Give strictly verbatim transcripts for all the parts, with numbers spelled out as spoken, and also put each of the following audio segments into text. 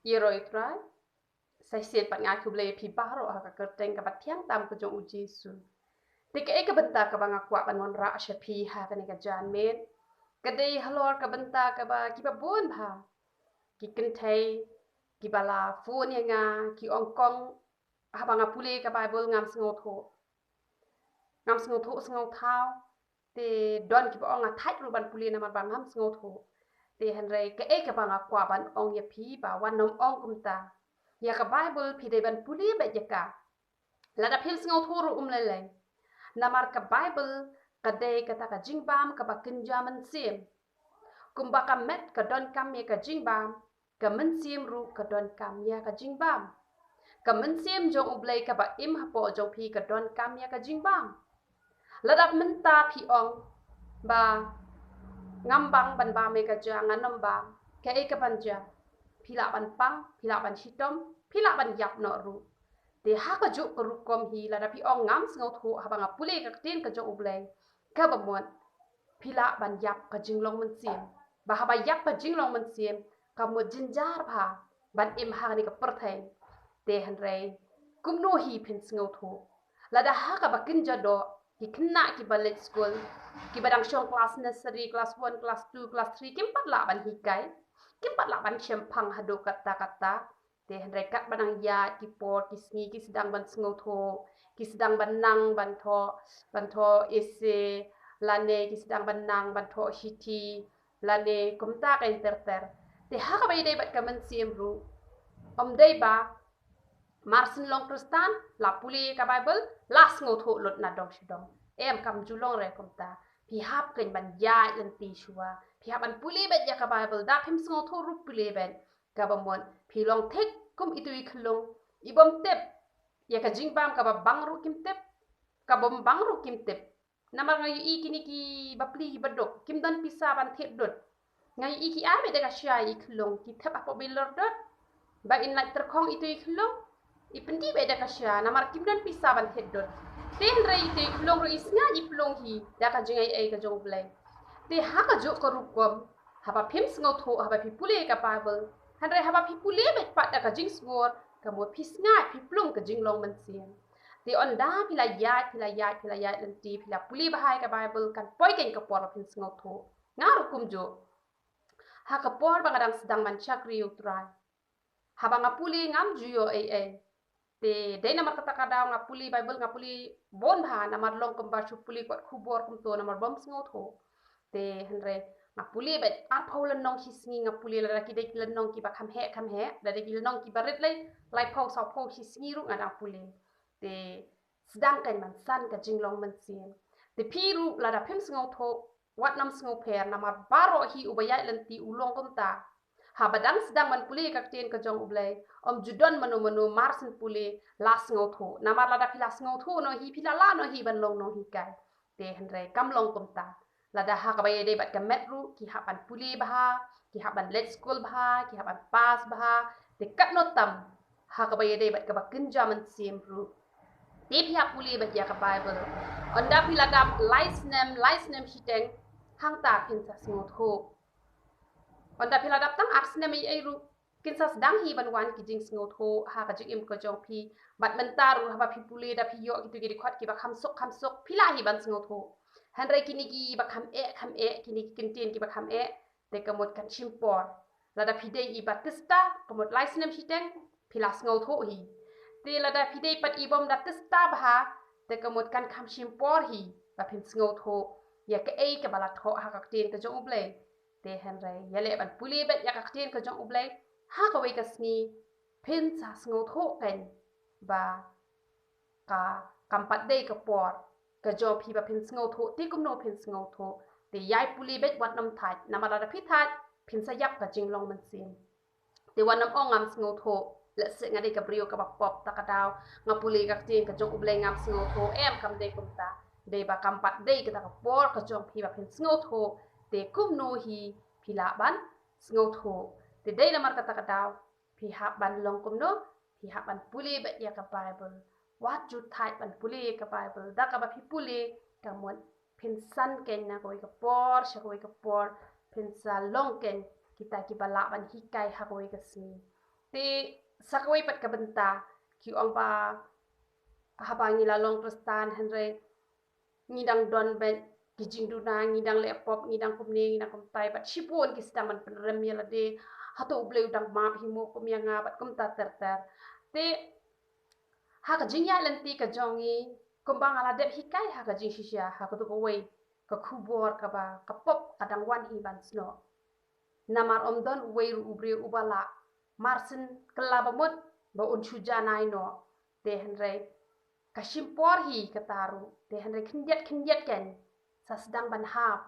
Ïaroh ïa u Trai. Sa shisien pat nga ai khublei ïa phi baroh ha ka kyrteng kaba thiang tam ka jong u Jisu. Te kaei ka bynta kaba nga kwah ban wanrah sha phi ha kane ka janmiet ka dei halor ka bynta kaba kiba bun bha ki kynthei kiba la phone ïa nga, ki ong kong, haba nga pule ka Baibl ngam sngewthuh. Ngam sngewthuh sngewthaw. Te don kiba ong nga thait ruh ban pule namar ba ngam sngewthuh. Te hynrei kaei kaba nga kwah ban ong ïa phi ba wat nym ong kumta. Ïa ka Baibl phi dei ban pule beit ïa ka. Lada phim sngewthuh ruh um lei lei. Namar ka Baibl ka dei kata ka jingbam kaba kynja mynsiem. Kumba ka met ka donkam ïa ka jingbam, ka mynsiem ruh ka donkam ïa ka jingbam. Ka mynsiem jong U Blei kaba im hapoh jong phi ka donkam ïa ka jingbam. Lada mynta phi ong ba ngam bang ban bam ïa ka ja, ngan nym bam, kaei kaban jia? Phi lah ban pang, phi lah ban shitom, phi lah ban ïap noh ruh. Te ha kajuh ka rukom hi lada phi ong ngam sngewthuh haba nga pule ka ktien ka jong U Blei, kaba mut phi lah ban ïap ka jinglong mynsiem. Ba haba ïap ka jinglong mynsiem ka mut jynjar bha ban im ha kane ka pyrthei. Te hynrei kumno hi phin sngewthuh? Lada ha kaba kynja doh, ki khynnah kiba leit skul, kiba dang shong klas nursery, klas one, klas two, klas three, kim pat lah ban hikai, kim pat lah ban shemphang haduh katta katta. Te hynrei katba nang ïaid ki por ki sngi ki sdang ban sngewthuh, ki sdang ban nang ban thoh, ban thoh essay, lane ki sdang ban nang ban thoh shithi, lane kumta keiñ ter ter. Te ha kaba ïadei bad ka mynsiem ruh, ym dei ba mar syn long Khristan la pule ka Baibl la sngewthuh lut na dong sha dong. Em, kam ju long re kumta. Phi hap keiñ ban ïaid lynti shuwa. Phi hap ban pule beit ïa ka Baibl, da phim sngewthuh ruh pule beit. Kaba mut phi long thik kum itu i khyllung i bym tip. Ïa ka jingbam kaba bang ruh kim tip, ka bym bang ruh kim tip. Namar nga ïohi kine ki bapli ki baduk kim don pisa ban thied dud. Nga ïohi ki ai beit da ka sha i khyllung, ki thep hapoh bilor dud. Ba in lait tyrkhong itu i khyllung, i pyndih beit da ka sha namar kim don pisa ban thied dud. Te hynrei itu i khyllung ruh i sngaid i plung hi da ka jingai ei ka jong U Blei. Te ha kajuh ka rukom, haba phim sngewthuh, haba phi pule ka Baibl, hynrei haba phi pule beit pat da ka jingsngur, ka mut phi sngaid, phi plung ka jinglong mynsiem. Te ynda phi la ïaid, phi la ïaid, phi la ïaid lynti, phi la pule bha ïa ka Baibl, kan poi keiñ ka por ba phin sngewthuh. Nga ruh kumjuh. Ha ka por ba nga dang sdang ban shakri ïa U Trai, haba nga pule ngam ju ïoh ei ei. Te dei namar kata ka daw nga pule Baibl, nga pule bun bha namar long kumba shu pule kot khubor kumto namar bym sngewthuh. Te hynrei nga pule beit arphew lynnong shi sngi, nga pule lada ki dei ki lynnong kiba kham heh kham heh, lada ki lynnong kiba rit lei, laiphew sawphew shi sngi ruh nga dang pule. Te sdang keiñ ban san ka jinglong mynsiem. Te phi ruh lada phim sngewthuh, wat nym sngewpher namar baroh hi uba ïaid lynti u long kumta. Haba dang sdang ban pule ka ktien ka jong U Blei, ym ju don mano mano mar syn pule la sngewthuh. Namar lada phi la sngewthuh noh hi, phi la lah noh hi ban long nonghikai. Te hynrei kam long kumta. Lada ha kaba ïadei bad ka met ruh, ki hap ban pule bha, ki hap ban leit skul bha, ki hap ban pass bha. Te katno tam ha kaba ïadei bad kaba kynja mynsiem ruh, te phi hap pule beit ïa ka Baibl. Ynda phi la dap lai snem, lai snem shiteng, hangta phin sa sngewthuh. Ynda phi la dap tang ar snem ei ei ruh, kin sa sdang hi ban wan ki jingsngewthuh ha ka jingim ka jong phi. Bad mynta ruh haba phi pule da phi ïoh kito ki dkhot kiba kham suk kham suk, phi lah hi ban sngewthuh. Hynrei kine kiba kham eh kham eh, kine ki kyntien kiba kham eh, te ka mut kan shim por. Lada phi dei i Baptista, ka mut lai snem shiteng phi la sngewthuh hi. Te lada phi dei pat i bym Baptista bha, te ka mut kan kham shim por hi ba phin sngewthuh ïa kaei kaba la thoh ha ka ktien ka jong U Blei. Te hynrei ïaleh ban pule beit ïa ka ktien ka jong U Blei ha kawei ka sngi, phin sa sngewthuh keiñ ba ka kam pat dei ka por ka jong phi ba phin sngewthuh. Te kumno phin sngewthuh? Te ïai pule beit, wat nym thait, namar lada phi thait phin sa ïap ka jinglong mynsiem. Te wat nym ong ngam sngewthuh, lehse nga dei ka briew kaba pop, ta ka daw nga pule ka ktien ka jong U Blei ngam sngewthuh. Em, kam dei kumta. Dei ba kam pat dei kata ka por ka jong phi ba phin sngewthuh. Te kumno hi phi lah ban sngewthuh? Te dei namar kata ka daw phi hap ban long kumno? Phi hap ban pule beit ïa ka Baibl. Wat ju thait ban pule ïa ka Baibl. Da kaba phi pule, ka mut phin san keiñ na kawei ka por sha kawei ka por, phin sa long keiñ kita kiba lah ban hikai ha kawei ka sngi. Te sa kawei pat ka bynta, ki ong ba haba ngi la long Khristan hynrei ngi dang don beit ki jingduna, ngi dang leh pop, ngi dang kumne, ngi dang kumtai, bad shibun ki sdang ban pynrem ïa lade, hato U Blei u dang map hi mo kum ïa nga, bad kumta ter ter. Te ha ka jingïaid lynti ka jong ngi, kumba nga la dep hikai ha ka jingshisha, ha kato kawei ka khubor kaba ka pop ka dang wan hi ban snoh. Namar ym don uwei ruh u briew uba lah marsien kylla ba mut ba un shu janai noh. Te hynrei ka shim por hi kata ruh. Te hynrei khyndiat khyndiat kan sa sdang ban hap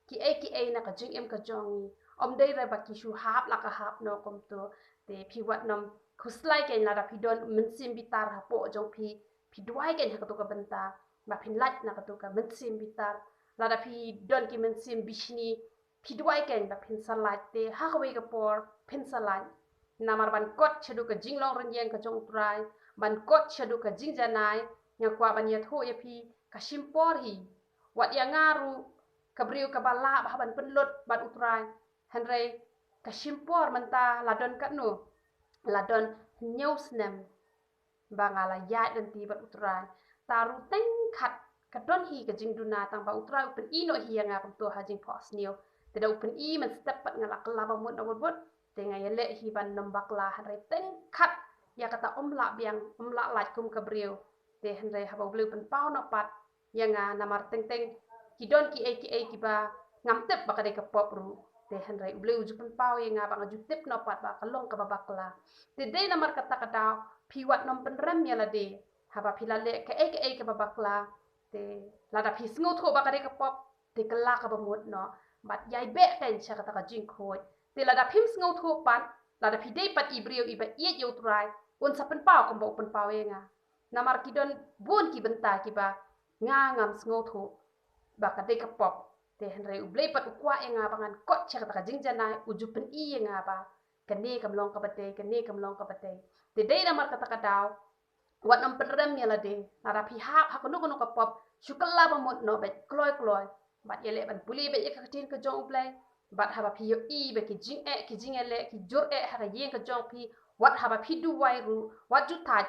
kiei kiei na ka jingim ka jong ngi. Ym dei re ba ki shu hap la ka hap noh kumto. Te phi wat nym khuslai kan lada phi don mynsiem bitar hapoh jong phi, phi duwai kan ha kato ka bynta ba phin lait na kato ka mynsiem bitar. Lada phi don ki mynsiem bishni, phi duwai kan ba phin sa lait, te ha kawei ka por phin sa lait. Namar ban kot shaduh ka jinglong rynïeng ka jong U Trai, ban kot shaduh ka jingjanai, nga kwah ban ïathuh ïa phi, ka shim por hi. Wat ïa nga ruh ka briew kaba lah ba hap ban pynlut bad U Trai. Hynrei ka shim por mynta la don katno, la don hynñiew snem ba nga la ïaid lynti bad U Trai. Ta ruh teng khat ka don hi ka jingduna tang ba U Trai u pyni noh hi ïa nga kumto ha jingphohsniew. Te da u pyni mynstep pat nga la kylla ba mut na wut wut. Te nga ïaleh hi ban nym bakla hynrei teng khat ïa kata ym lah biang, ym lah lait kum ka briew. Te hynrei haba U Blei u pynpaw noh pat ïa nga namar teng teng ki don kiei kiei kiba ngam tip ba ka dei ka pop ruh. Te hynrei U Blei u ju pynpaw ïa nga ba nga ju tip noh pat ba ka long kaba bakla. Te dei namar kata ka daw phi wat nym pynrem ïa lade haba phi la leh kaei kaei kaba bakla. Te lada phi sngewthuh ba ka dei ka pop, te kylla kaba mut noh bad ïai beh kan sha kata ka jingkhuid. Te lada phim sngewthuh pat, lada phi dei pat i briew iba ïeit ïa U Trai, un sa pynpaw kumba u pynpaw ïa nga. Namar ki don bun ki bynta kiba nga ngam sngewthuh ba ka dei ka pop. Te hynrei U Blei pat u kwah ïa nga ba ngan kot sha kata ka jingjanai, u ju pyni ïa nga ba kane kam long kaba dei, kane kam long kaba dei. Te dei namar kata ka daw wat nym pynrem ïa lade. Lada phi hap ha kano kano ka pop, shu kylla ba mut noh beit kloi kloi bad ïaleh ban pule beit ïa ka ktien ka jong U Blei. Bad haba phi ïohi ba ki jingeh, ki jingïaleh ki jur eh ha ka ïing ka jong phi, wat haba phi duwai ruh wat ju thait.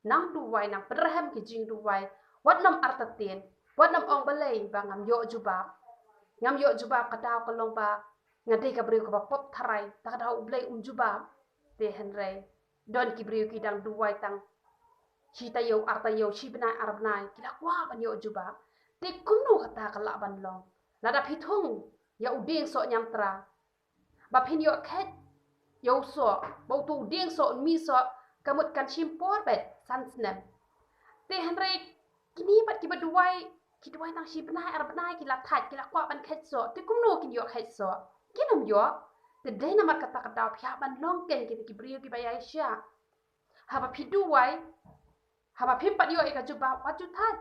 Nang duwai, nang pynrhem ki jingduwai. Wat nym artatien, wat nym ong balei ba ngam ïoh jubab. Ngam ïoh jubab, ka daw ka long ba nga dei ka briew kaba pop tharai, ta ka daw U Blei um jubab. Te hynrei don ki briew ki dang duwai tang shi taïew ar taïew, shi bnai ar bnai, ki la kwah ban ïoh jubab. Te kumno kata ka lah ban long? Lada phi thung ïa u dieng soh ñiamtra, ba phin ïoh kheit ïa u soh, ba uto u dieng soh un mih soh, ka mut kan shim por beit san snem. Te hynrei kine pat kiba duwai, ki duwai tang shi bnai ar bnai, ki la thait, ki la kwah ban kheit soh. Te kumno kin ïoh kheit soh? Kin ym ïoh. Te dei namar kata ka daw phi hap ban long kein kita ki briew kiba ïaishah. Haba phi duwai, haba phim pat ïoh ïa ka jubab, wat ju thait.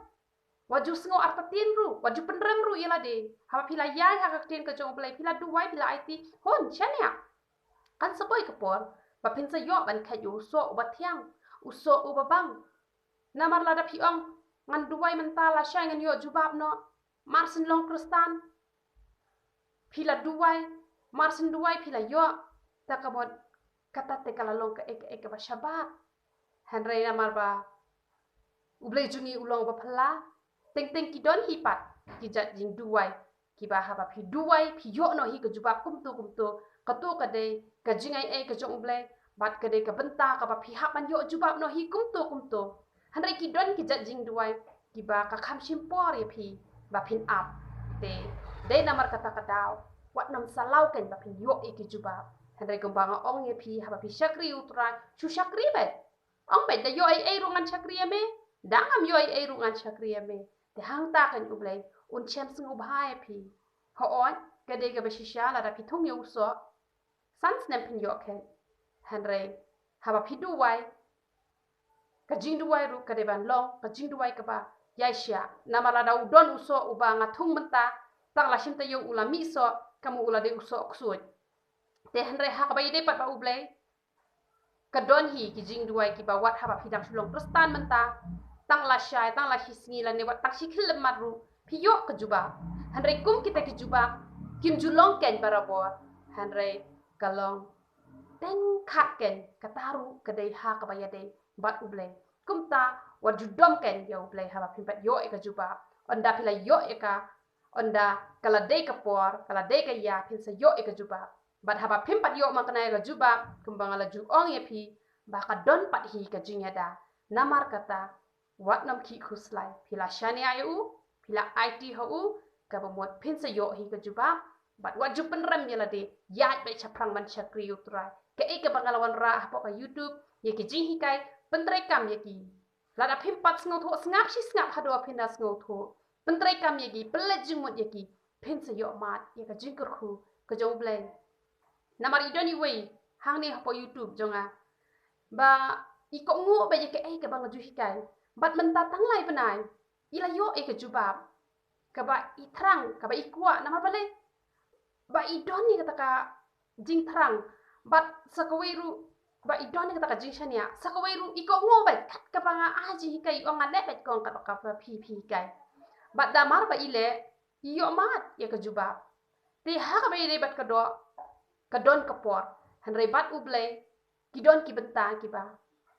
Wat ju sngew artatien ruh, wat ju pynrem ruh ïa lade. Haba phi la ïai ha ka ktien ka jong U Blei, phi la duwai, phi la aiti, hun shaniah, kan sa poi ka por ba phin sa ïoh ban kheit ïa u soh uba thiang, u soh uba bang. Namar lada phi ong ngan duwai mynta, lashai ngan ïoh jubab noh, mar syn long Khristan. Phi la duwai, mar syn duwai phi la ïoh, ta ka mut kata te ka la long kaei kaei kaba shabar. Hynrei namar ba U Blei jong ngi u long uba phylla, teng teng ki don hi pat ki jait jingduwai kiba haba phi duwai phi ïoh noh hi ka jubab kumto kumto. Kato ka dei ka jingai ei ka jong U Blei, bad ka dei ka bynta kaba phi hap ban ïoh jubab noh hi kumto kumto. Hynrei ki don ki jait jingduwai kiba ka kham shim por ïa phi ba phin ap. Te dei namar kata ka daw wat nym salaw kein ba phin ïoh ïa ki jubab. Hynrei kumba nga ong ïa phi, haba phi shakri U Trai, shu shakri beit. Ong beit, da ïoh ei ei ruh ngan shakri ïa me, da ngam ïoh ei ei ruh ngan shakri ïa me. Te hangta kein U Blei un shem sngewbha ïa phi. Hooid, ka dei kaba shisha lada phi thung ïa u soh, san snem phin ïoh kheit. Hynrei haba phi duwai, ka jingduwai ruh ka dei ban long ka jingduwai kaba ïaishah. Namar lada u don u soh uba nga thung mynta, tang la shim taïew u la mih soh, ka mut u la dei u soh ksuid. Te hynrei ha kaba ïadei pat bad U Blei, ka don hi ki jingduwai kiba wat haba phi dang shu long Khristan mynta, tang lashai, tang la shi sngi lane wat tang shi khyllipmat ruh phi ïoh ka jubab. Hynrei kum kita ki jubab kim ju long kein barabor, hynrei ka long teng khat ken, kata ruh ka dei ha kaba ïadei bad U Blei. Kumta wat ju dom ken ïa U Blei haba phim pat ïoh ïa ka jubab. Ynda phi la ïoh ïa ka, ynda ka la dei ka por, ka la dei ka ïa, phin sa ïoh ïa ka jubab. Bad haba phim pat ïoh man kane ïa ka jubab, kumba nga la ju ong ïa phi, ba ka don pat hi ka jingïada. Namar kata, wat nym khih khuslai, phi la shaniah ïa u, phi la aiti ha u, kaba mut phin sa ïoh hi ka jubab. Bad wat ju pynrem ïa lade, ïaid beit shaphrang ban shakri ïa U Trai. Kaei kaba nga la wanrah hapoh ka YouTube, ïa ki jinghikai, pyntreikam ïa ki. Lada phim pat sngewthuh, sngap shi sngap haduh ba phin da sngewthuh. Pyntreikam ïa ki, pynleit jingmut ïa ki, phin sa ïoh mad ïa ka jingkyrkhu ka jong U Blei. Namar i don iwei hangne hapoh YouTube jong nga, ba i kohnguh beit ïa kaei kaba nga ju hikai. Bad mynta tang lai bnai, i la ïoh ïa ka jubab kaba i thrang, kaba i kwah, namar balei? Ba i don ïa kata ka jingthrang, bad sa kawei ruh, ba i don ïa kata ka jingshaniah, sa kawei ruh i kohnguh beit, kat kaba nga ai jinghikai, i ong nga leh beit kong, kat ba kaba phi, phi hikai. Bad namar ba i leh, i ïoh mad ïa ka jubab. Te ha kaba ïadei bad ka doh, ka don ka por. Hynrei bad U Blei, ki don ki bynta kiba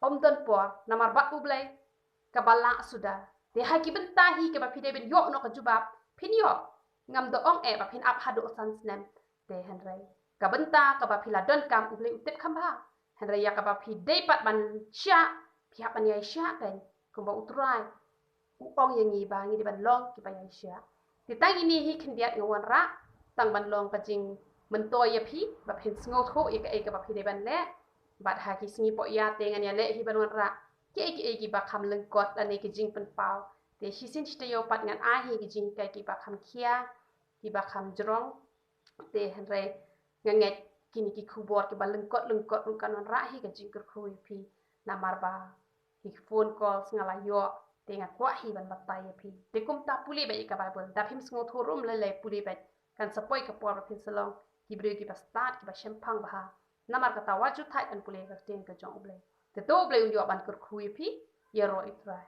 ym don por, namar bad U Blei kaba lah suda. Te ha ki bynta hi kaba phi dei ban ïoh noh ka jubab, phin ïoh. Ngam da ong eh ba phin ap haduh san snem. Te hynrei ka bynta kaba phi la donkam, U Blei u tip kham bha. Hynrei ïa kaba phi dei pat ban shah, phi hap ban ïai shah kein, kumba U Trai u ong ïa ngi ba ngi dei ban long kiba ïai shah. Te tang ine hi khyndiat nga wanrah, tang ban long ka jingmyntoi ïa phi, ba phin sngewthuh ïa kaei kaba phi dei ban leh. Bad ha ki sngi poh ïa te ngan ïaleh hi ban wanrah kiei kiei kiba kham lyngkot lane ki jingpynpaw. Te shisien shi taïew pat ngan ai hi ki jinghikai kiba kham khia, kiba kham jrong. Te hynrei nga ngeit kine ki khubor kiba lyngkot lyngkot ruh kan wanrah hi ka jingkyrkhu ïa phi, namar ba ki phone calls nga la ïoh, te nga kwah hi ban batai ïa phi. Te kumta pule beit ïa ka Baibl, da phim sngewthuh ruh ym lei lei, pule beit, kan sa poi ka por ba phin sa long ki briew kiba stad, kiba shemphang bha. Namar kata wat ju thait ban pule ïa ka ktien ka jong U Blei. Te to U Blei un ïoh ban kyrkhu ïa phi, ïaroh ïa U Trai.